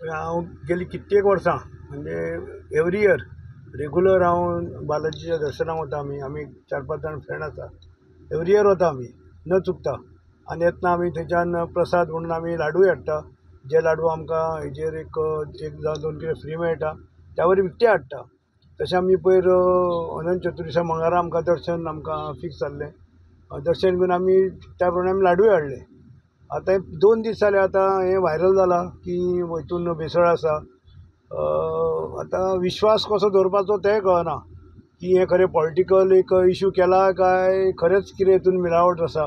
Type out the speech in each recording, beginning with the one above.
हांव गेली कित्येक वर्सां म्हणजे एवरी इयर रेगुलर हांव बालाजीच्या दर्शनाक वता. आमी 4-5 जाण फ्रेंड आसा, एवरी इयर वता आमी न चुकता. आनी येतना आमी थंयच्यान प्रसाद म्हणून आमी लाडूय हाडटा. जे लाडू आमकां हेजेर एक जावं 2 किलो फ्री मेळटा, त्या वरी विकते हाडटा. तशें आमी पयर अनंत चतुर्दशा मंगळारा आमकां दर्शन आमकां फिक्स जाल्लें. दर्शन घेवन आमी त्या प्रमाणे आमी लाडूय हाडले. आतां 2 दीस जाले, आतां हें व्हायरल जालां की हितून भेसळ आसा. आतां विश्वास कसो दवरपाचो तेंय कळना की हें खरें पॉलिटिकल एक इशू केला काय खरेंच कितें हितून मिलावट आसा.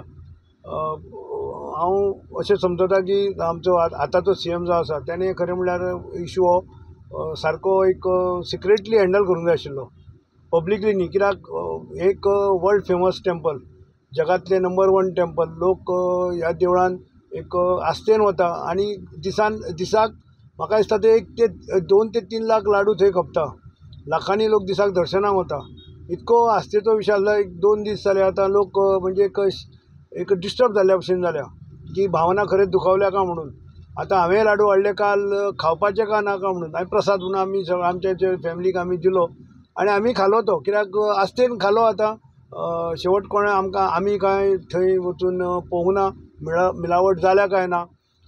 हांव अशें समजता की आमचो आतांचो सीएम जो आसा तेणें खरें म्हणल्यार इशू हो सारको एक सिक्रेटली हँडल करूंक जाय आशिल्लो, पब्लिकली न्ही. कित्याक एक वर्ल्ड फेमस टेम्पल, जगांतलें नंबर 1 टेम्पल, लोक ह्या देवळान एक आस्थेन वता आनी दिसान दिसाक म्हाका दिसता ते 1 ते 2 ते 3 लाख लाडू थंय खपता. लाखांनी लोक दिसाक दर्शनाक वता. इतको आस्थेचो विशय आसलो. 1-2 दीस जाले आतां लोक म्हणजे एक डिस्टर्ब जाल्ल्या भशेन जाल्या की भावना खरेंच दुखावल्या काय म्हणून. आतां हांवें लाडू हाडले काल, खावपाचे काय नाका म्हणून हांवें प्रसाद म्हणून आमी सगळ्या आमच्या फॅमिलीक आमी दिलो आनी आमी खालो तो, कित्याक आस्थेन खालो. आतां शेवट कोणें आमकां आमी कांय थंय वचून पळोवंक ना मिलावट जाल्या काय ना.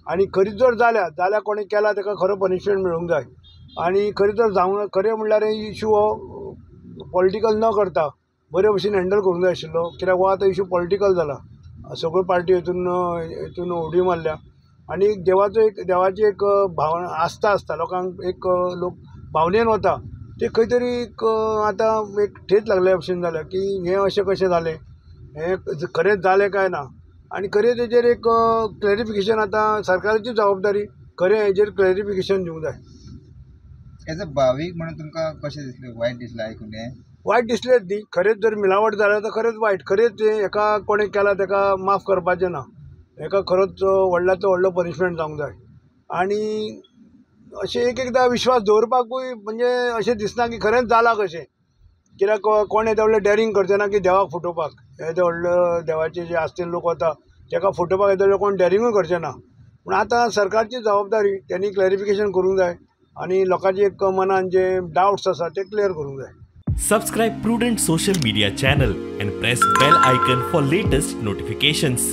आनी खरीच जर जाल्या जाल्यार कोणें केला ताका खरो पनिशमेंट मेळूंक जाय. आनी खरी जर जावंक खरें म्हणल्यार इशू हो पॉलिटिकल न करता बरे भशेन हँडल करूंक जाय आशिल्लो. कित्याक हो आतां इशू पॉलिटिकल जाला, सगळ्यो पार्टी हितून हितून उडी मारल्या. आनी देवाचो एक देवाची एक भावना आस्था आसता लोकांक, एक लोक भावनेन वता, ते खंय तरी एक आतां एक ठेच लागल्या भशेन जाल्या की हें अशें कशें जालें, हें खरेंच जालें काय ना. आनी खरें तेजेर एक क्लॅरिफिकेशन आतां सरकाराची जबाबदारी, खरें हेजेर क्लॅरिफिकेशन दिवंक जाय. एज अ भावीक म्हणून तुमकां कशें दिसलें, वायट दिसलें आयकून हें? वायट दिसलेंच न्ही, खरेंच जर मिलावट जाल्या तर खरेंच वायट. खरेंच हेका कोणें केलां तेका माफ करपाचें ना, हेका खरोच व्हडल्यांतलो व्हडलो पनिशमेंट जावंक जाय. आनी अशें एक एकदां विश्वास दवरपाकूय म्हणजे अशें दिसना की खरेंच जालां कशें. कित्याक कोण येदें व्हडलें डॅरींग करचें ना की देवाक फटोवपाक, येदें व्हडलो देवाचे जे आस्थेन लोक वता तेका फटोवपाक येदें व्हडलें कोण डॅरिंगूय करचें ना. पूण आतां सरकारची जबाबदारी, तेणी क्लॅरिफिकेशन करूंक जाय आनी लोकांचे एक मनान जे डावट्स आसा ते क्लियर करूंक जाय. Subscribe Prudent social media channel and press bell icon for latest notifications.